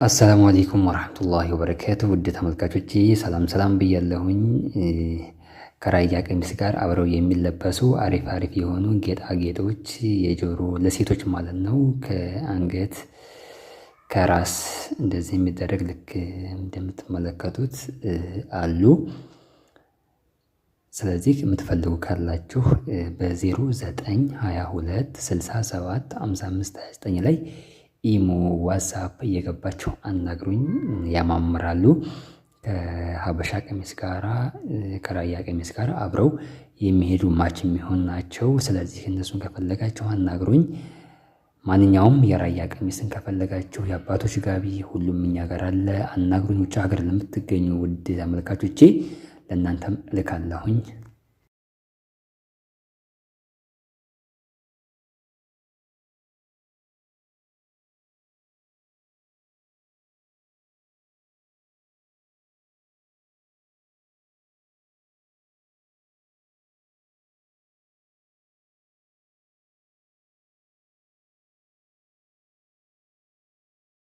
አሰላሙ አለይኩም ወራህመቱላሂ ወበረካቱ። ውድ ተመልካቾቼ ሰላም ሰላም ብያለሁኝ። ከራያ ቀሚስ ጋር አብረው የሚለበሱ አሪፍ አሪፍ የሆኑ ጌጣጌጦች የጆሮ ለሴቶች ማለት ነው፣ ከአንገት ከራስ እንደዚህ የሚደረግ ልክ እንደምትመለከቱት አሉ። ስለዚህ የምትፈልጉ ካላችሁ በ0922 67 55 29 ላይ ኢሞ፣ ዋትሳፕ እየገባችሁ አናግሩኝ። ያማምራሉ። ከሀበሻ ቀሚስ ጋራ ከራያ ቀሚስ ጋር አብረው የሚሄዱ match የሚሆን ናቸው። ስለዚህ እነሱን ከፈለጋችሁ አናግሩኝ። ማንኛውም የራያ ቀሚስን ከፈለጋችሁ የአባቶች ጋቢ ሁሉም እኛ ጋር አለ። አናግሩኝ። ውጭ ሀገር ለምትገኙ ውድ ተመልካቾቼ ለእናንተም እልካለሁኝ።